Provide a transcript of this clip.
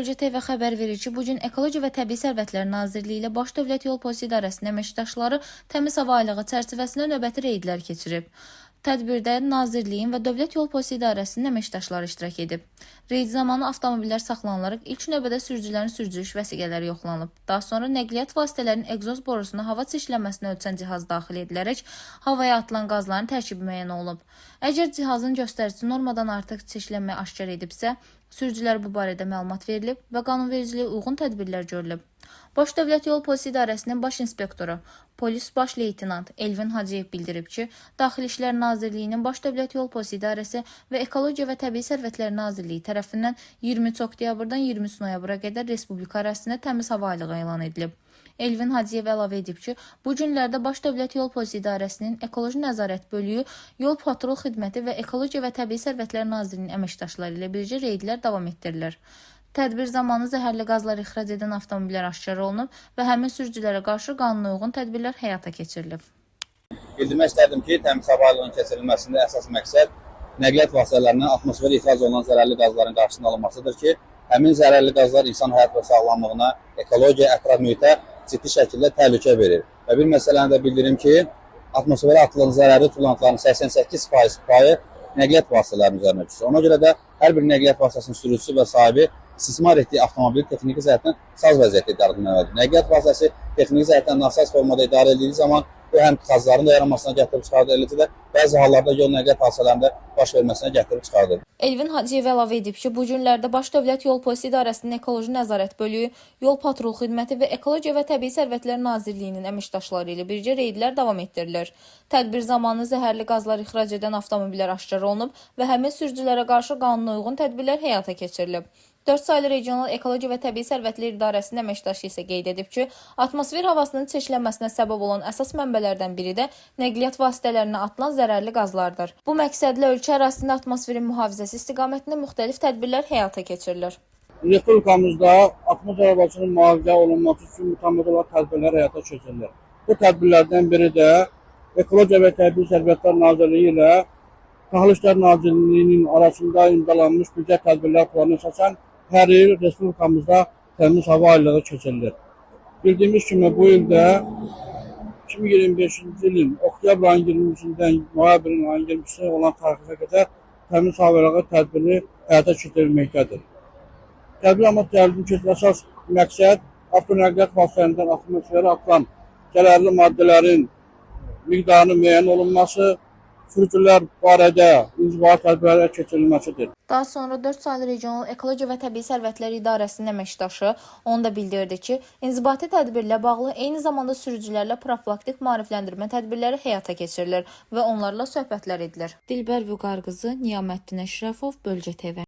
Bölgə TV xəbər verir ki, bu gün Ekologiya və Təbii Sərvətlər Nazirliyi ilə Baş Dövlət Yol Polisi İdarəsinin əməkdaşları təmiz hava aylığı çərçivəsində növbəti reydlər keçirib. Tədbirdə Nazirliyin və Dövlət Yol Polisi İdarəsinin əməkdaşları iştirak edib. Reyd zamanı avtomobillər saxlanılaraq ilk növbədə sürücülərin sürücülük vəsiqələri yoxlanılıb. Daha sonra nəqliyyat vasitələrinin egzoz borusuna hava çirklənməsini ölçən cihaz daxil edilərək havaya atılan qazların tərkibi müəyyən olunub. Əgər cihazın göstəricisi normadan artıq çirklənmə aşkar edibsə, sürücülərə bu barədə məlumat verilib və qanunvericiliyə uyğun tədbirlər görülüb. Baş Dövlət Yol Polisi İdarəsinin baş inspektoru, polis baş leytenant Elvin Hacıyev bildirib ki, Daxili İşlər Nazirliyinin Baş Dövlət Yol Polisi İdarəsi və Ekologiya və Təbii Sərvətlər Nazirliyi tərəfindən 23 oktyabrdan 23 noyabra qədər respublika ərazisində təmiz hava aylığı elan edilib. Elvin Hacıyev əlavə edib ki, bu günlərdə Baş Dövlət Yol Polisi İdarəsinin Ekoloji Nəzarət Bölüyü, Yol Patrul Xidməti və Ekologiya və Təbii Sərvətlər Nazirliyinin əməkdaşları ilə birgə reydlər davam etdirilir. Tədbir zamanı zəhərli qazlar ixrac edən avtomobillər aşkar olunub və həmin sürücülərə qarşı qanuna uyğun tədbirlər həyata keçirilib. Bildirmək istərdim ki, təmiz hava aylığının keçirilməsində əsas məqsəd nəqliyyat vasitələrindən atmosferə ixrac olunan zərərli qazların qarşısının alınmasıdır ki, həmin zərərli qazlar insan həyat və sağlamlığına, ekologiya, ətraf mühitə ciddi şəkildə təhlükə verir. Və bir məsələni də bildirim ki, atmosferə atılan zərərli tullantıların 88% payı nəqliyyat vasitələrinin üzərinə düşür. Ona görə də hər bir nəqliyyat vasitəsinin sürücüsü və sahibi istismar etdiyi avtomobili texniki cəhətdən saz vəziyyətdə idarə etməlidir. Nəqliyyat vasitəsi texniki cəhətdən nasaz formada idarə edildiyi zaman bu həm tıxacların da yaranmasına gətirib çıxardır, eləcə də bəzi hallarda yol nəqliyyat hadisələrində baş verməsinə gətirib çıxardır. Elvin Hacıyev əlavə edib ki, bu günlərdə Baş Dövlət Yol Polisi İdarəsinin Ekoloji Nəzarət Bölüyü, Yol Patrul Xidməti və Ekologiya və Təbii Sərvətlər Nazirliyinin əməkdaşları ilə birgə reydlər davam etdirilir. Tədbir zamanı zəhərli qazlar ixrac edən avtomobillər aşkar olunub və həmin sürücülərə qarşı qanuna uyğun tədbirlər həyata keçirilib. 4 saylı Regional Ekologiya və Təbii Sərvətlər İdarəsinin əməkdaşı isə qeyd edib ki, atmosfer havasının çirklənməsinə səbəb olan əsas mənbələrdən biri də nəqliyyat vasitələrinə atılan zərərli qazlardır. Bu məqsədlə ölkə ərazisində atmosferin mühafizəsi istiqamətində müxtəlif tədbirlər həyata keçirilir. Respublikamızda atmosfer havasının mühafizə olunması üçün mütəmadi olaraq tədbirlər həyata keçirilir. Bu tədbirlərdən biri də Ekologiya və Təbii Sərvətlər Nazirliyi ilə Daxili İşlər Nazirliyinin arasında imzalanmış birgə tədbirlər planına əsasən hər il respublikamızda təmiz hava aylığı keçirilir. Bildiyimiz kimi bu il də 2025-ci ilin oktyabr ayının 23-dən noyabrın ayının 23-nə olan tarixə qədər təmiz hava aylığı tədbiri həyata keçirilməkdədir. Tədbir amma tədbirin keçirilən əsas məqsəd avtonəqliyyat vasitələrindən atmosferə atılan zərərli maddələrin miqdarının müəyyən olunması, sürücülər barədə inzibati tədbirlər keçirilməsidir. Daha sonra 4 saylı Regional Ekologiya və Təbii Sərvətlər İdarəsinin əməkdaşı onu da bildirdi ki, inzibati tədbirlə bağlı eyni zamanda sürücülərlə profilaktik maarifləndirmə tədbirləri həyata keçirilir və onlarla söhbətlər edilir. Dilbər Vüqar qızı, Niyaməddin Əşrəfov, Bölgə TV.